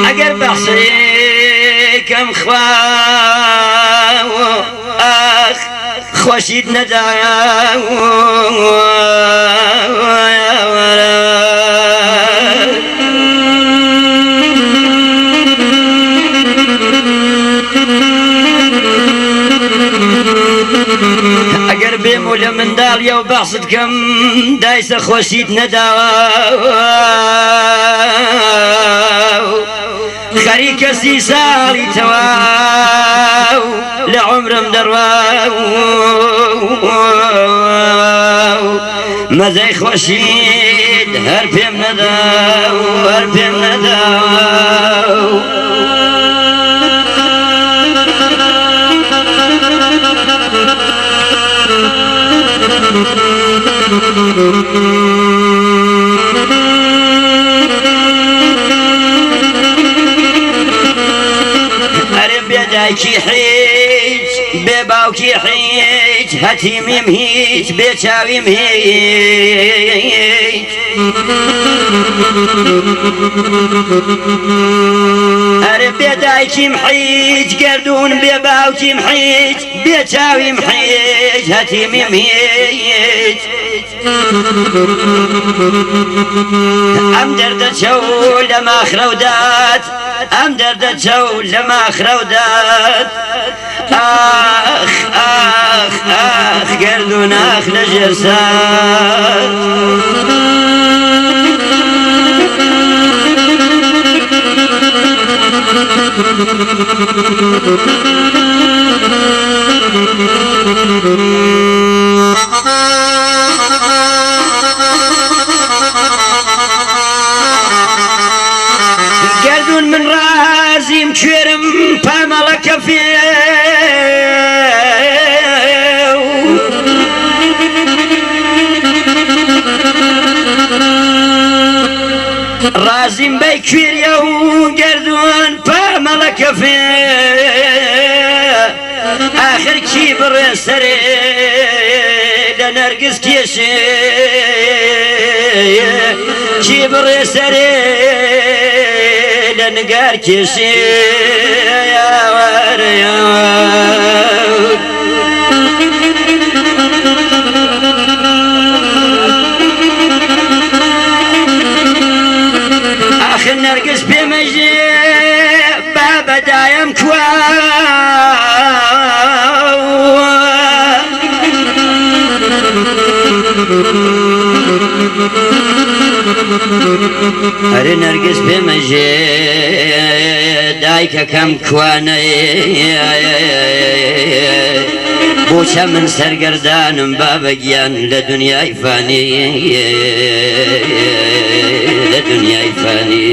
ئەگەر بەحسێکەم خوا ئاخ خۆشیت نەدا. ئەگەر بێم و لە منداڵیەوە بەحست کەم دایسە خۆشیت نەداوە، خەریکە 30 ساڵی تەواو لە عومرم دەڕوا، مەزەی خۆشیت هەر پێم نەدا، هەر پێم نەدا. ئەرێ بێ دایکی هیچ، بێ باوکی هیچ، هەتیمیم هیچ، بێ چاویم هیچ. ئەرێ بێ دایکیم هیچ گەردوون، بێ باوکیم هیچ، بێ چاویم هیچ، هەتیمیم هیچ. ئەم دەردە چەو لە ماخرەودات، ئەم دەردە چەو لە ماخرەودات، ئاخ ئاخ ئاخ گەردوون ئاخ لە ژێر سات. گەردوون من ڕازیم کوێرم پامەڵە کەفێ، ڕازیم بەی کوێریە و گەردوون پامەڵە کەفێ، ئاخر کی بڕێ سەرێ لە نەرگس کێشێ، کی بڕێ سەرێ لە نگار کێشێ. ئاخر نەرگس پێمەژێ بابە دایم کوا، ئەرێ نەرگس پێمەژێ دایکەکەم کوانە، بۆچە من سەرگەردانم بابە گیان لە دنیای فانی، لە دنیای فانی.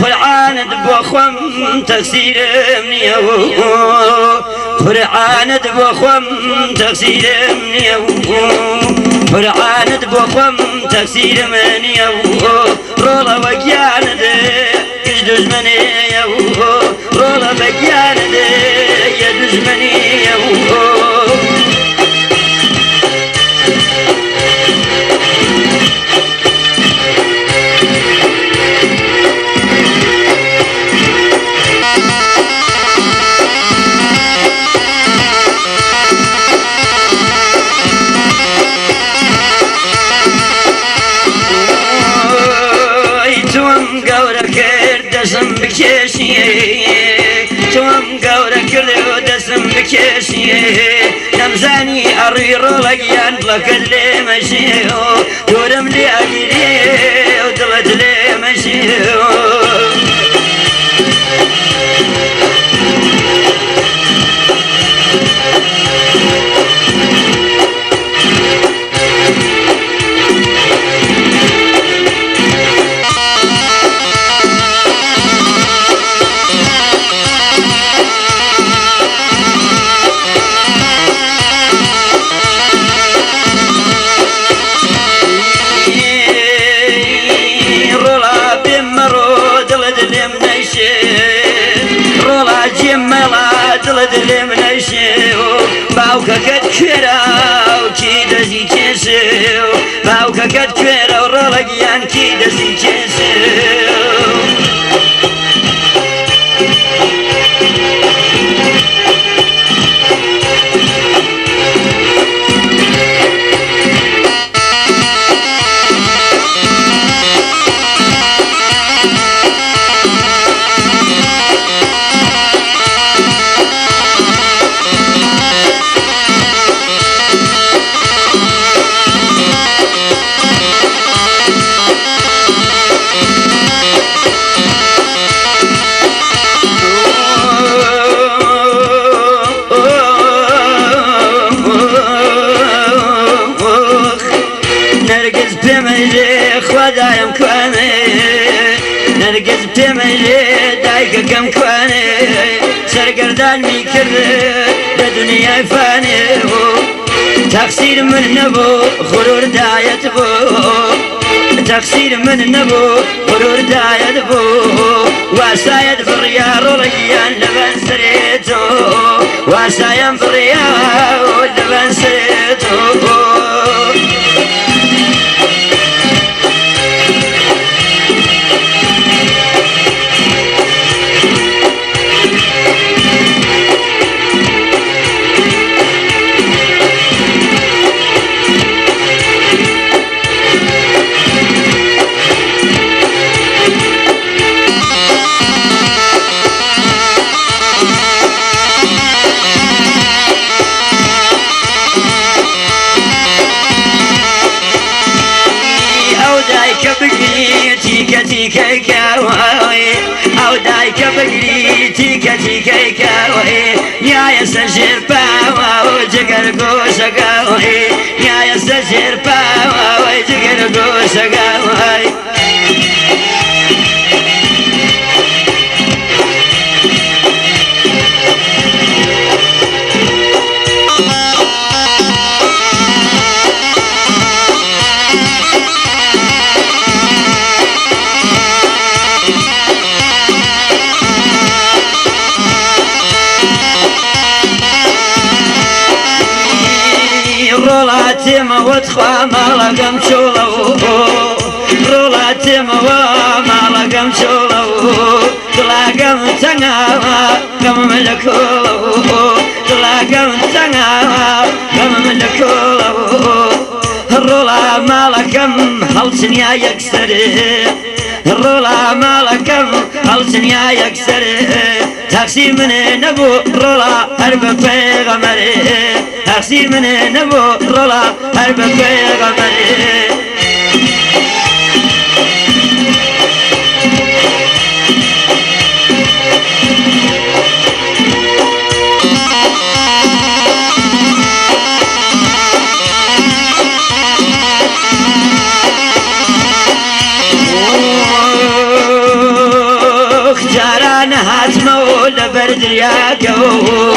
قورعانت بۆ خۆم تەقسیرم نییە، قورعانت بۆ خۆم تەقسیرم نییە، قورعانت بۆ خۆم تەقسیرم نییە. ڕۆڵەوە گیانت گشت دژمنەیە، ڕۆڵە بە گیانت یە دژمنیە. تۆم گەورە کرد دەسم بکێشی، تۆم گەورە کرد و دەسم بکێشی، نەمزانی ئەڕوی ڕۆڵە گیان دڵەکەت لێ مەژێ، دوورم لێ ئەگیری و دڵت لێ مەژێ. ڕۆڵا بێ مەڕۆ دڵت لێم نەشێ و باوکەکەت کوێرە و کی دەستی کێشێ و باوکەکەت کوێرە و ڕۆڵە گیان کی دەستی کێشێ. نەرگز پێمەژێ خوا دایم کوانێ، نەرگز پێمەژێ دایکەکەم کوانێ، سەرگەردانمی کرد لە دنیای فانێ. تەقسیر من نەبوو غرور دایەت بوو، تەقسیر من نەبوو غرور دایەت بوو، واسایەت بڕیا ڕۆڵەگیان لەبەر سەرێتۆ، واسایم بڕیا لەبەر سەرێتۆ. ئەو دایکە بگری تیکە تیکەی کاوەی، ئەو دایکە بگری تیکە تیکەی کاوەی، نیایە سەر ژێر پاوە و جگەر گۆشەکەوەی، نیایە سەر ژێر پاوە جگەر گۆشەکەوەی. ڕۆڵاتێمەوە تخوا ماڵەکەم چۆڵەوە، ڕۆڵاتێمەوە ماڵەکەم چۆڵەوە، دڵاگەم تەنگاوە غەمم لە کۆڵەوە، دڵاگەم تەنگاوە غەمم لە کۆڵەوە. ڕۆڵا ماڵەکەم هەڵچنیا یەکسەرێ، ڕۆڵا ماڵەکەم هەڵچنیا یەکسەرێ، تەقسیر منێ نەبوو ڕۆڵا هەر بە پێغەمەرێ، تەقسیر منێ نەبوو ڕۆڵا هەر بە پێغەمەرێ. جاران هاتمەوە لەبەر دریاکەوە،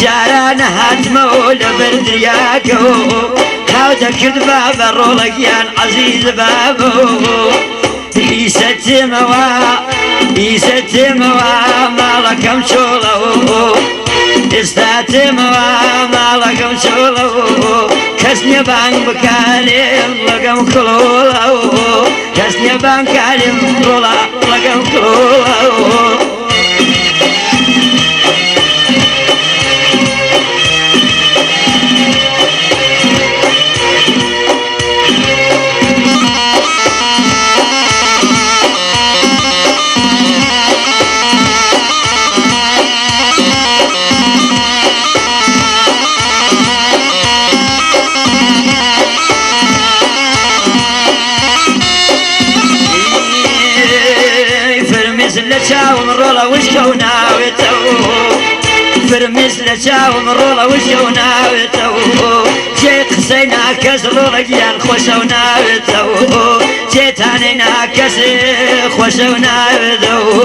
جاران هاتمەوە لەبەر دریاکەوە، خاو دەکرد بابە ڕۆڵەگیان عەزیز بابۆ. ئیسە تێمەوە، ئیسە تێمەوە ماڵەکەم چۆڵەوە، ئێستا تێمەوە ماڵەکەم چۆڵەوە، کەس نییە بانگ بکالێم لەگەم کڵۆڵەوە، کەس نییە بانگ کالێم ڕۆڵە لەگەم کڵۆڵەوە. فرمیز لە چاوم ڕۆڵە وشکە و ناوێتەوە، فرمیز لە چاوم ڕۆڵە وشکە و ناوێتەوە، جێ قسەی ناکەس ڕۆڵە گیان خۆشە و ناوێتەوە، جێتانەی ناکەس خۆشە و ناوێتەوە.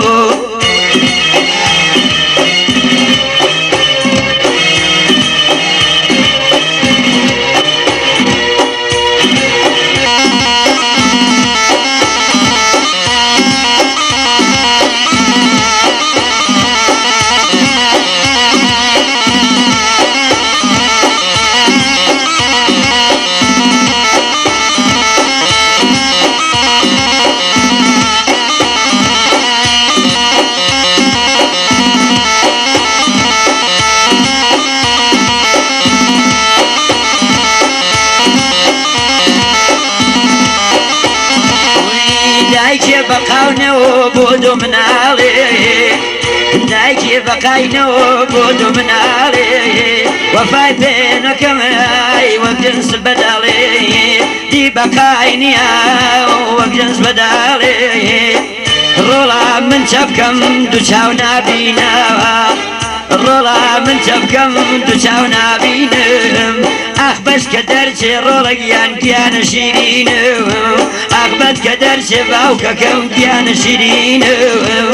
بەقاونەوە بۆ دوو مناڵێ، دایکی بەقاینەوە بۆ دوو مناڵێ، وەفای پێ نەکەم ئای وەک جنس بەداڵێ، دی بەقای نییە وەک جنس بەداڵێ. ڕۆڵا من چە بکەم دوو چاو نابینەوە، ڕۆڵا من چە بکەم دوو چاو نابینم، ئاخ بەش کە دەرچێ ڕۆڵە گیان گیانە شیرینم، ئاخ بەد کە دەرچێ باوکەکەم گیانە شیرینم.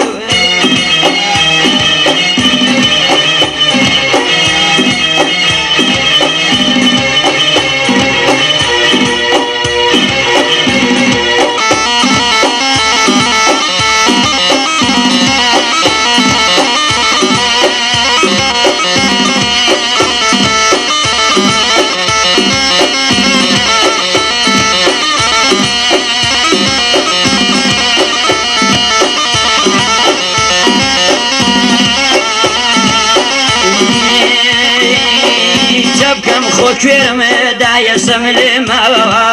چە بکەم خۆ کوێرم دایە سەملێمەوە،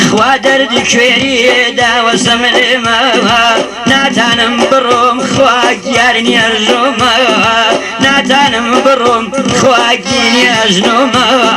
خوا دەردی کوێری داوە سەملێمەوە، ناتانم بڕۆم خوا گیارنی ئەژۆمەوە، ناتانم بڕۆم خوا گینی ئەژنۆمەوە.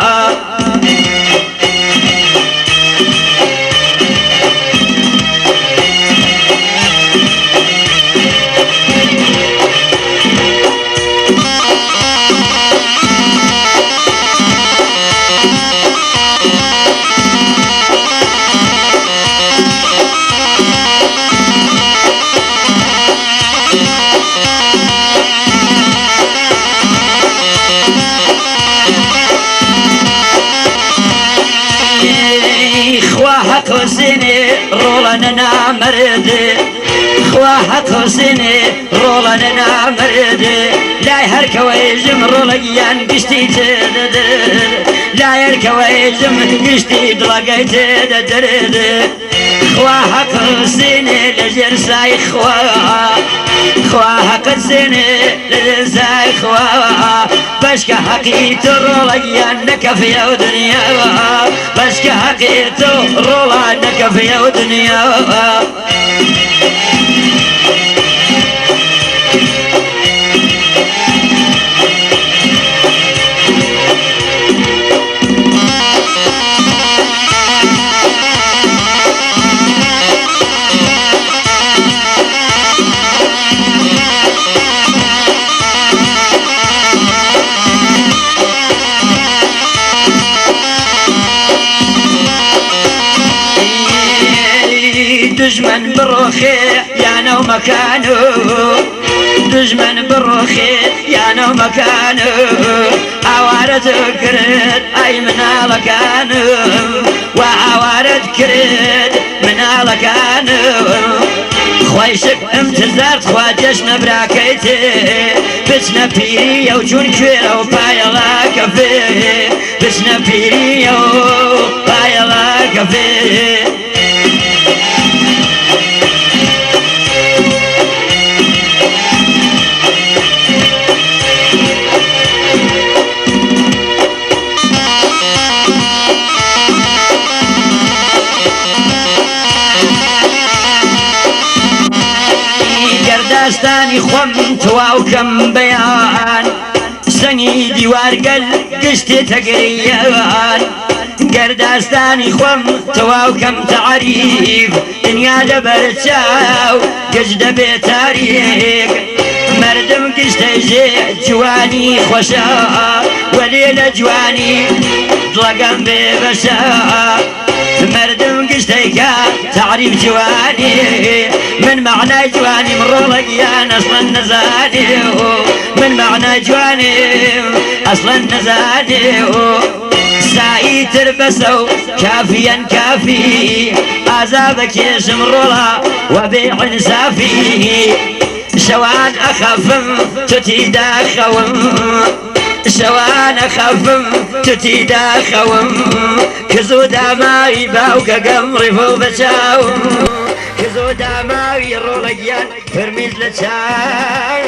خوا حەق حوسێنێ ڕۆڵە نەنامەردێ، خوا حەق حوسێنێ ڕۆڵە نەنامەردێ، لای هەر کەوەیژم ڕۆڵە گیان گشتی تێدەدرد، لای هەر کەوەیژم گشتی دڵەکەی تێدەدرد. خوا حەق حوسێنێ لەژێر سای خوا، خوا حەق حوسێنێ لەژێر سای خوا، بەشکە حەقی تۆ ڕۆڵە گیان نەکەفیە و دنیا، بەشکە حەقی تۆ ڕۆڵە نەکەفیە و دنیا. دژمن بڕۆخێ یانە و مەکان و دژمن بڕۆخێ یانە و مەکان و ئاوارەت کرد ئای مناڵەکان و ئاوارەت کرد مناڵەکان. خۆیشک ئەمتزارت خوا جەژنە براکەی تێ، بچنە پیریە و چون کوێرە و پایەڵا کەفێ، بچنە پیریە و پایەڵا کەفێ. گەرداستانی خۆم تەواو کەم بەیان، سەنگی دیوارگەل گشتی تەگریان، گەرداستانی خۆم تەواو کەم تەعریف، دنیا لەبەر چاو گشت دەبێ تاریک، مردم گشتەیژێ جوانی خۆشە، وەلێ لە جوانی دڵەکەم بێبەشە، مردم گشتەیکە تعریف جوانی، من معنای جوانیم ڕۆڵە گیان ئەسڵەن نەزانی، من معنای جوانیم ئەسڵەن نەزانی. سایی تر بەسە و کافیەن کافی، ئازا بەکێشم ڕۆڵە وەبێ ئینسافی، شەوان ئەخەفم توتی داخەوم، شەوان ئەخەفم توتی داخەوم، کزو داماوی باوکەکەم ڕیفە و بەچاوم، کزو داماوی ڕۆڵە گیان فرمیز لە چاو.